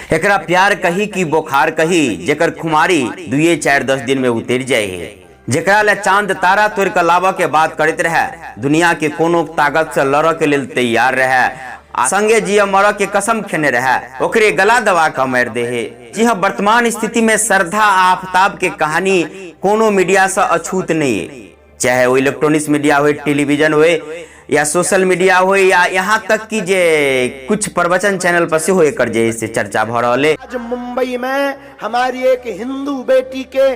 एकरा प्यार कही कि बोखार कही, जेकर खुमारी 2 4 10 दिन में उतर जाए है, जेकरा ले चांद तारा तोड़ के लाबऽ के बात करैत रहे, दुनिया के कोनो ताकत से लड़ऽ के लेल तैयार रहे आ संगे जिय मरऽ के कसम खेने रहे, ओकरे गला दबा के मारि दे हे। जी हाँ, वर्तमान स्थिति में श्रद्धा आ आफताब के कहानी कोनो मीडिया से अछूत नहीं है, चाहे वो इलेक्ट्रॉनिक्स मीडिया हो, टेलीविजन हो या सोशल मीडिया हो, या यहाँ तक कि जे कुछ प्रवचन चैनल पर सेहो एकर जे से चर्चा भ रहल है। आज मुंबई में हमारी एक हिंदू बेटी के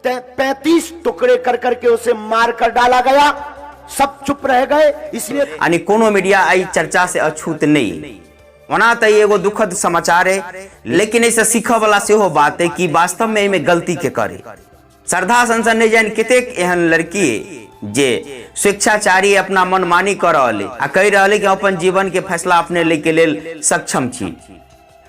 35 टुकड़े कर करके उसे मार कर डाला गया, सब चुप रह गए। इसलिए यानी कोनो मीडिया एहि चर्चा से अछूत नहीं। ओना तऽ ई एगो दुखद समाचार है, लेकिन एहिसँ सीखऽ वाला सेहो बात है कि वास्तव में एहिमे गलती के करे। श्रद्धा सन नहि जानि कतेक एहन लड़की जे स्वेच्छाचारी अपना मनमानी कऽ रहल है आ कहि रहल है कि अपन जीवन के फैसला अपने लै के लेल सक्षम छी,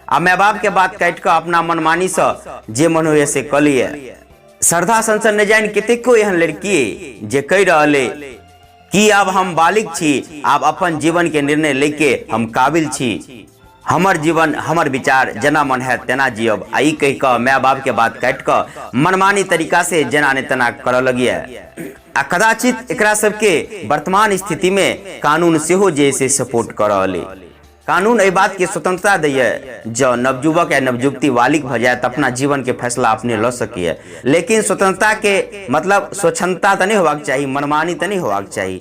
आ माय बाप के बात काटि कऽ अपना मनमानी से जे मन होइए से कऽ लिए। श्रद्धा सन नहि जानि कतेको एहन लड़की जे कहि रहल है कि आब हम बालिग छी, आब अपन जीवन के निर्णय लैके हम काबिल छी, हमर जीवन हमर विचार जेना मन हैत तेना जियब, आ ई कहि कऽ माय बाप के बात काटि कऽ मनमानी तरीका से जेना ने तेना करऽ लगिए। आ कदाचित एकरा सबके वर्तमान स्थिति में कानून सेहो जे से सपोर्ट कऽ रहल है। कानून एहि बात के स्वतंत्रता दैए जँ नवयुवक या नवयुवती बालिग भऽ जाए तऽ अपना जीवन के फैसला अपने लऽ सकैए, लेकिन स्वतंत्रता के मतलब स्वच्छंदता तऽ नहि होबाक चाही, मनमानी तऽ नहि होबाक चाही।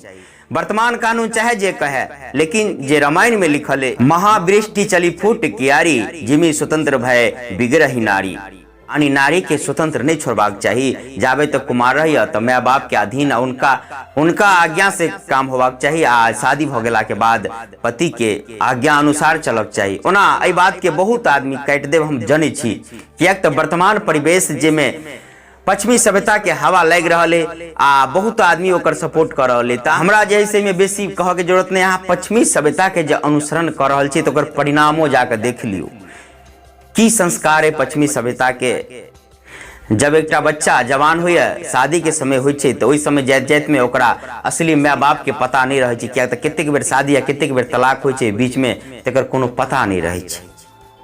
वर्तमान कानून चाहे जे कहे, लेकिन जे रामायण में लिखल है, महावृष्टि चली फूट कियारी, जिमी स्वतंत्र भय बिगड़ही नारी। यानी नारी के स्वतंत्र नहीं छोड़बाक चाही, जाबे तक कुमार रही तऽ माय बाप के अधीन आ उनका आज्ञा से काम होबाक चाही, आ शादी भऽ गेला के बाद पति के आज्ञा अनुसार चलक चाही। ओना एहि बात के बहुत आदमी काटि देब हम जनै छी, किएक तऽ वर्तमान परिवेश जाहिमे पश्चिमी सभ्यता के हवा लागि रहल है आ बहुत आदमी ओकर सपोर्ट कऽ रहल है, तऽ हमरा जे है से एहिमे बेसी कहऽ के जरूरत नहि। अहाँ पश्चिमी सभ्यता के जे अनुसरण कऽ रहल छी तऽ ओकर परिणामो जाकऽ देख लियौ की संस्कार है पश्चिमी सभ्यता के। जब एकटा बच्चा जवान होइए, शादी के समय होइ छै, तऽ ओहि समय जाइत जाइत में ओकरा असली माय बाप के पता नहि रहै छै, किएक तऽ कतेक बेर शादी आ कतेक बेर तलाक होइ छै बीच में तकर कोनो पता नहि रहै छै।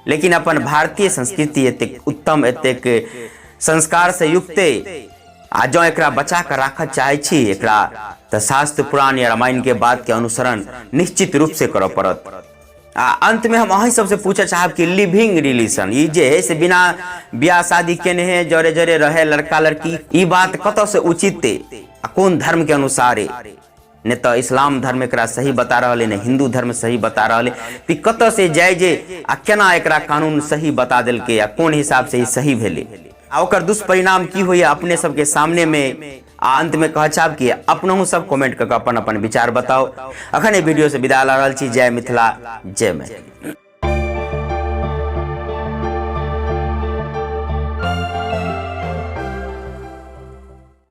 लेकिन अपन भारतीय संस्कृति एतेक उत्तम, एतेक संस्कार से युक्त है, आ जँ एकरा बचा कऽ राखऽ चाहै छी एकरा तऽ शास्त्र पुराण या रामायण के बात के अनुसरण निश्चित रूप से करऽ पड़त। आ अंत में हम अहीं सबसे पूछऽ चाहब कि लिविंग रिलेशन ई जे है से बिना ब्याह शादी केने है जरे जरे रहे लड़का लड़की, ई बात कतऽ से उचित है आ कोन धर्म के अनुसार है? ने तऽ इस्लाम धर्म एकरा सही बता रहल है, ने हिंदू धर्म सही बता रहल है, तऽ कतऽ से जाय जे आ केना एकरा कानून सही बता देलकै आ कोन हिसाब से ई सही भेलै आ ओकर दुष्परिणाम की होइए अपने सबके सामने में। आ अंत में कह चाहब कि अपनहु सब कमेंट कऽ के अपन अपन विचार बताउ। अखन एहि वीडियो से विदा लऽ रहल छी। जय मिथिला, जय मैथिली।